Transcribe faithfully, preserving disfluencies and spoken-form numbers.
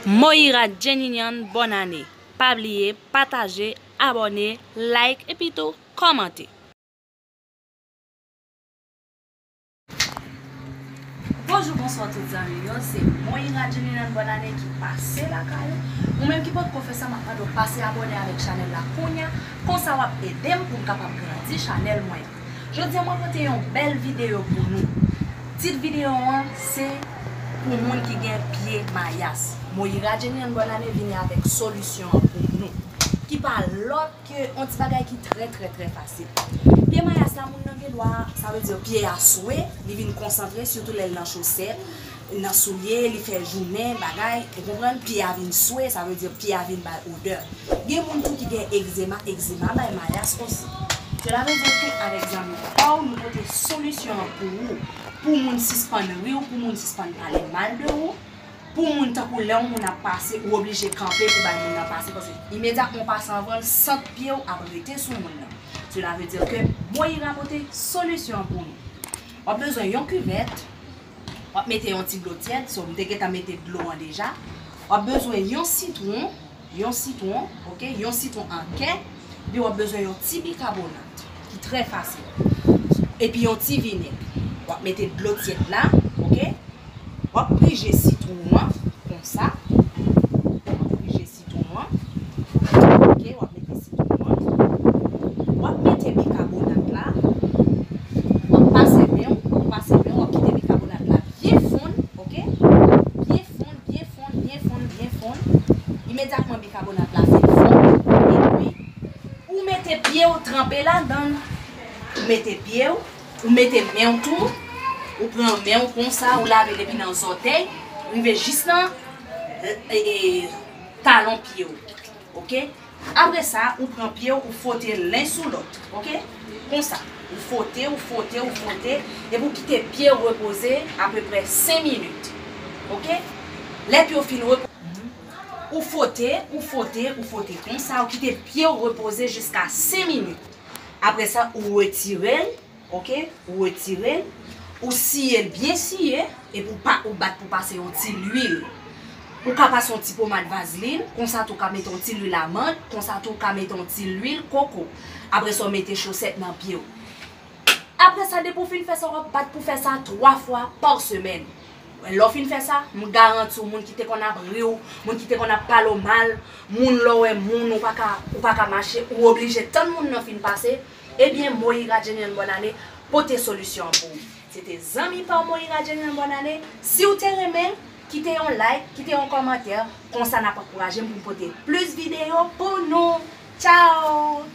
Moira Jenny Nyan, bòn ane. Pa bliye pataje, abòne, like epi tou kòmante. Bonjou, bonswa tout zanmi yo, se Moira Jenny Nyan, bòn ane ki pase lakay ou. Ou menm ki potko fè sa, m ap mande w pase abòne avèk chanèl la kounya, konsa w ap ede m pou m kapab grandi chanèl mwen. Jodi a mwen pote yon bèl videyo pou nou. Tit videyo an se pou moun ki gen pye mayas. Moira Jenny Nyan, bòn ane, vini avèk solisyon an pou nou, ki pa lòt ke yon ti bagay ki trè, trè, trè fasil. Pye mayas la, moun nan gen dwa, sa vle di pye a swe, li vin konsantre, sitou lè l nan chosèt, nan soulye, li fè jounen, bagay, ou konprann, pye a vin swe, sa vle di pye a vin bay odè. Gen moun tou ki gen egzema, egzema bay mayas osi. Sela vle di ke avèk zanmi pa w, nou pote solisyon an pou ou, pou moun sispann ri w, pou moun sispann pale mal de ou, pou moun tankou lè yon moun ap pase, ou oblije kanpe pou bay moun nan pase, paske imedyatman w pase anvan l, sant pye w ap rete sou moun nan. Sela vle di ke Moira pote solisyon an pou nou. W ap bezwen yon kivèt, w ap mete yon ti dlo tyèd, so m te gentan mete dlo an deja. W ap bezwen yon sitwon, yon sitwon, oke, yon sitwon an kè, epi w ap bezwen yon ti bikabonat, ki trè fasil, epi yon ti vinèg. W ap mete dlo tyèd la, oke. W ap prije sitwon an, konsa. W ap prije sitwon an. Oke, w ap mete sitwon an. W ap mete bikabonat la. W ap pase men w, w ap pase men w, w ap kite bikabonat la byen fonn, oke? Byen fonn, byen fonn, byen fonn, byen fonn. Imedyatman bikabonat la fin fonn, epi ou mete pye w tranpe ladan l. Ou mete pye w, ou mete men w tou, ou pran men w konsa, ou lave depi nan zòtèy, rive jis nan, e, e, talon pye w. Oke? Apre sa, ou pran pye w, ou fwote l len sou lòt. Oke? Konsa. Ou fwote, ou fwote, ou fwote, epi ou kite pye w repoze apeprè senk minit. Oke? Lè pye w fin repoze, ou fwote, ou fwote, ou fwote konsa, ou kite pye w repoze jiska senk minit. Apre sa, ou retire l, oke? Ou retire l, ou siye l byen siye, epi ou pa, ou bat pou pase yon ti lwil. Ou ka pase yon ti pomad vazlin, konsa tou ou ka mete yon ti lwil amand, konsa tou ou ka mete yon ti lwil koko. Apre sa, ou mete chosèt nan pye w. Apre sa, depi w fin fè sa, w ap bat pou fè sa twa fwa pa semèn. Lè w fin fè sa, m garanti w, moun ki te konn ap ri w, moun ki te konn ap pale w mal, moun lè w wè moun, ou pa ka, ou pa ka mache, ou oblije tann moun nan fin pase, ebyen, Moira Jenny Nyan, bòn ane, pote solisyon an pou ou. Se te zanmi pa w Moira Jenny Nyan, bòn ane. Si w te renmen l, kite yon like, kite yon kòmantè, konsa n ap ankouraje m pou m pote plis videyo pou nou. Tchao!